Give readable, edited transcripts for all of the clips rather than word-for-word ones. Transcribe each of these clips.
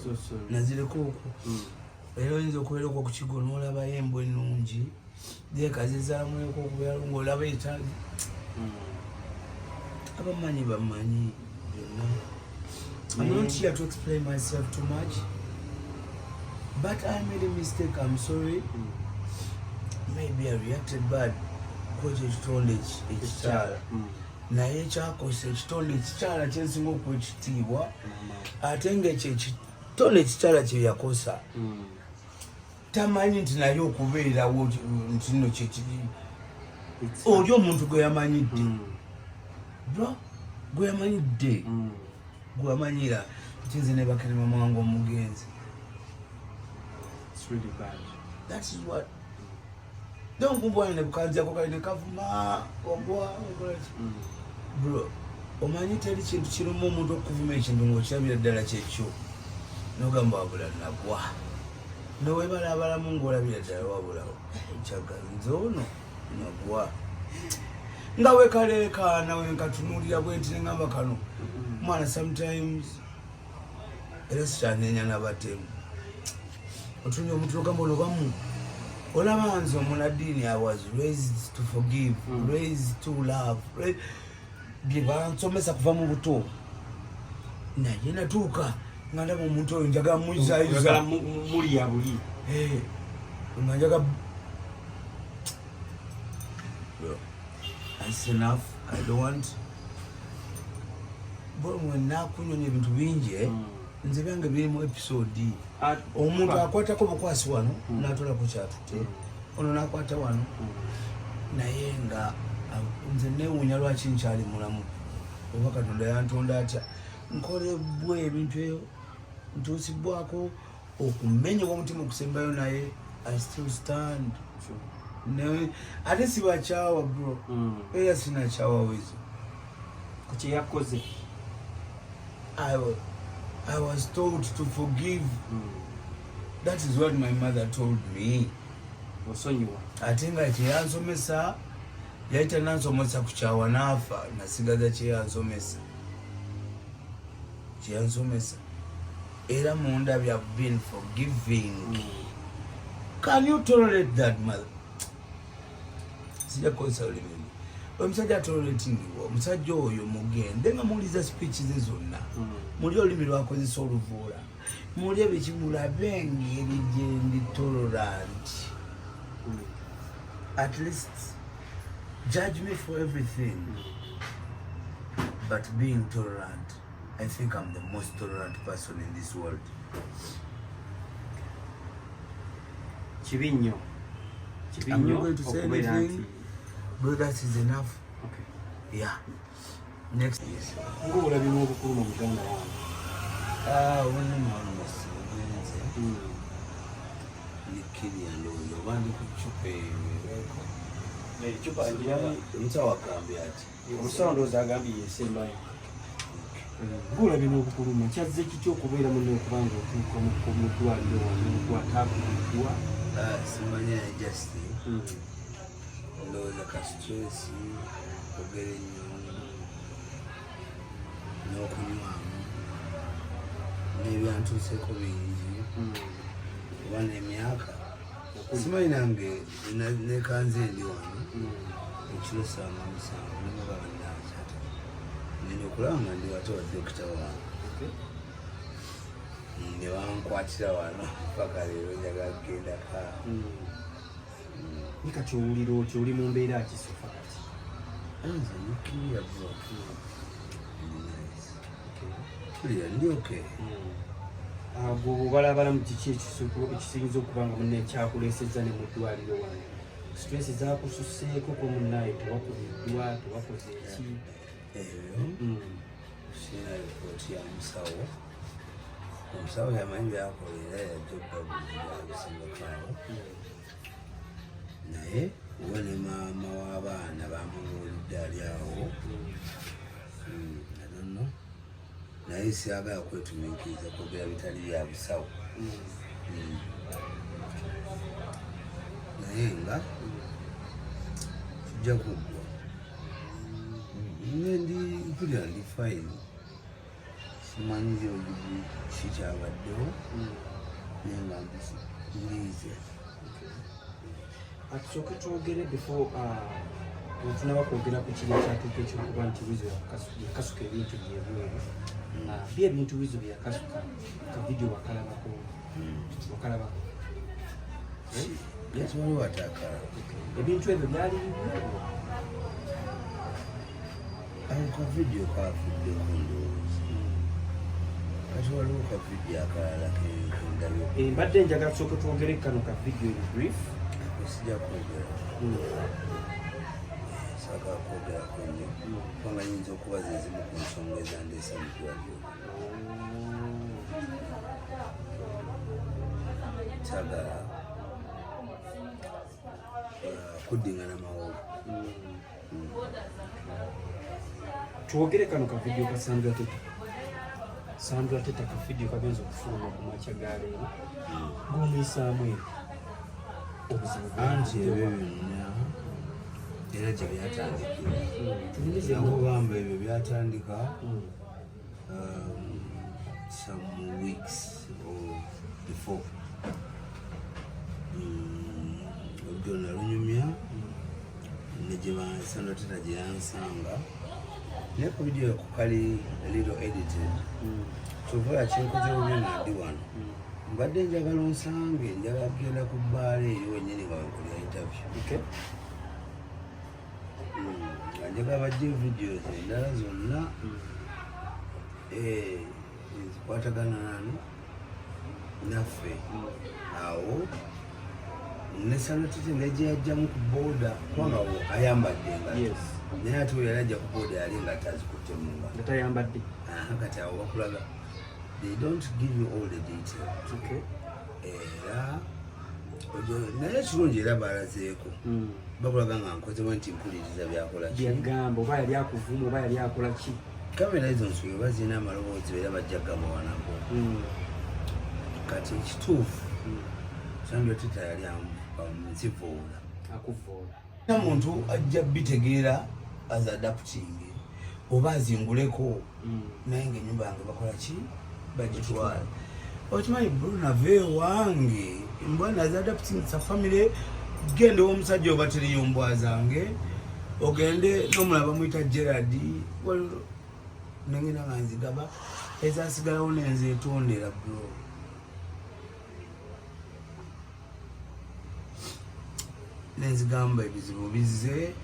So sorry. Nazireka okwo. Era oyinza okubeera okwo ku kigo n'olabayo embwa ennungi zekazizaamueko okubeera ng'olaba eta. Abamanyi bamanyi byonna. I'm not here to explain myself too much, but I made a mistake. I'm sorry. Maybe I reacted bad kwekyo ekitonde ekikyala. Naye ekyakosa ekitonde ekikyala kyensinga okuwa ekitiibwa, Mama. ate ngaekyo ekitonde ekikyala kye yakosa, tamanyi nti naye okubeerawo nti nno kyekiri. Oli omuntu gwe yamanyidde, bro, gwe yamanyidde, gwe yamanyira nti nze nebakere mama wange omugenzi. It's really bad. That is what donkumbwana nebukanzako kale nekavuma ogwa okolaki. Bro, omanyi teri kintu kiruma omuntu okuvuma ekintu ngaokirabira ddala kyekyo, nogamba wabula nagwa, nowebalabalamu ngaolabira ddala wabulawo kyaga nze ono nagwa nga wekaleekaana wenkatunuulira bwenti nengamba kano mwana. Sometimes era sikyanenya nabatemu otunya omuntu ogamba ono bamu olaba nze omunaddiini. I was raised to forgive, raised to love, bye bansomesa kuva mu buto, naye natuuka nga ndaba omuntu oyo njagala muyuzayuza. Oyagala mulya buli. Eh, nga njaga. Bro, that's enough. I don't want bro mwenna kunyonya ebintu bingi, eh? Nze byange birimu episode. Ah, omuntu akwatako bukwasi wano n'atolako kyatutte, ono n'akwata wano, naye nga ah, nze newuunya lwaki nkyali mulamu, oba Katonda yantonda atya. Nkolebwa ebintu eyo ntuusibwako okumenyebwa omutima okusembayo, naye I still stand. Ate sibakyawa, bro. Era sinakyawa Weasel. Ku kye yakoze. I was told to forgive. That is what my mother told me. Osonyiwa. Ate nga kyeyansomesa yali tanansomesa kukyawa naafa, nasigaza kyeyansomesa, kyeyansomesa. Era munda bya been forgiving. Can you tolerate that mother? Sijja kukozesa lulimi. Omusajja atoleratingibwa, omusajja oyo mugende nga muwuliza speech ze zonna, muli olulimi lwakozesa oluvuula, muli ebiki, mulabe engeri gyendi tolerant. At least judge me for everything but being tolerant. I think I'm the most tolerant person in this world. Kibi nnyo, kibi I'm nnyo not going to say okubeera nti anything. Bro, that is enough. Okay. Yeah, next is Ngaolabye n'obukuluma muganda wange. Ah, obunene almost bugenze. Nikiriya ndowooza oba ndi ku ccupa eyo. Ecupa ngiraba. Omusawo agambye ati Omusawo ndowooza agambye yesembayo. Ng'olabye n'obukuluma, kyazze kiki okubeera munne okuba nga otuuka mu ddwaliro wano gwataakubiddwa? Ah, simanyi, just ndowooza ka stress, ogera ennyo n'okunywamu n'ebyantuuseko bingi oba n'emyaka, simanyi nange nekanze ndi wano ekiro 7:30 nemaba bannankyata ngenda okulaba nga ndi wate wa dokita wange ne bankwatira wano paka leero njagala kugendako. Ni kati owulira otya? Oli mu mbeera ki so far kati? Nze nukiriya, bro. Nice. Mpulira ndi okay. Gwe obalabalamu kiki ekisinza okuba nga munne kyakuleesezza ne mu ddwaliro wano? Stress zakususeeko ko munnaye? Tewakubiddwa, tewakoze eki? Ebyo sirina ripooti ya musawo. Omusawo yamanyi byakola era yajja okubabulira abisingakaawo, naye oba ne maama w'abaana bamubuulidde ali awo. I don't know. Naye syagala kwetumiikiriza kwogera bitali bya busawo. Naye nga kijja kuggwa. Nze ndi mpulira ndi fine, simanyi ki. Kyabaddewo, naye nga ndiize. Atusooke twogere before wetunaba kwogera ku kiri ekyatuuka ekyokuba nti Wizo yakasuka ebintu byebweru. Bi ebintu Wizo byeyakasuka, ka video wakalabako? Wakalabako? Yes, waliwo atakala. Ebintu ebyo byali bibyo? Ako ka video kavuddeko, ndowooza. Kati waliwo ka video akalala kendabye. Mbadde njagala tusooke twogere kano ka video in brief. Ako sijja kwogera, saagala kwogerako nnyo, kubanga nyinza okubaza ezimu ku nsonga ezandeese mu ddwaliro. Saagala kuddingana mawolu. Twogere kano ka video ka Sandra Teta. Sandra Teta, ka video kagenza okufuluma ku makya ga leero g'omuyisaamu ebyo obuzibu. Anti ebyo byonna era gye byatandikira. Tunyumizeemu. Nakugamba, ebyo byatandika some weeks or before. Olugero nalunyumya ne gye Sandra Teta gye yansanga, naye ku video ako kali little edited. Kyova kinkoze bubi nga ndi wano. Mbadde njagala onsange, njagala kugenda ku bbaala eri wennyini nga wenkolera interview. Nga njagala bajje videos endala zonna ezikwatagana nani naffe awo ne Sandra Teta engeri gye yajjamu ku booda, kubanga awo ayambadde engatto. Naye ate we yali ajja ku booda yali nga tazikutte mu ngalo. Nga tayambadde. Aha, kati awo bakulaga, they don't give you all the details. Era naye ekirungi era balazeeko, bakulaga nga nkozewo nti mpuliriza byakola ki. Byagamba, oba yali akuvuma oba yali akola ki. Kamera ezo nsuube bazirina amaloboozi era bajja gabawanako. Kati ekituufu, Sandra Teta yali nzivoola. Akuvoola. Na muntu ajja bitegeera as adapting oba azinguleko, naye nga enyumba yange bakola ki, bagitwala. Okimanyi bro, nava ewange embwa nazi adapting sa family. Genda owomusajja oba teriyo mbwa zange, ogende n'omulala bamuyita Gerard. Nengenda nga nzigaba, ezasigalawo nenzetondera bro. Nenzigamba ebizibu bizze,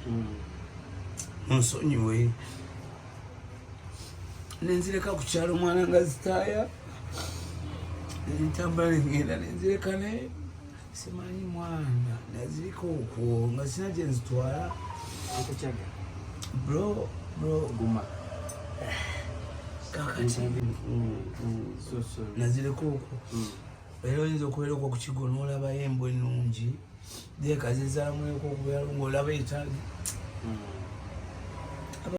nsonyiwe. Nenzireka ku kyalo, mwana nga zitaaya. Nentambula nengenda nenzireka, ne simanyi mwana nazirika okwo nga sina gyenzitwala. Ekukyaga. Bro, bro. Guma. Kakati So sorry. nazireka okwo. Era oyinza okubeera okwo ku kigo n'olabayo embwa ennungi, zeeka zizaamueko okubeera ng'olaba etali.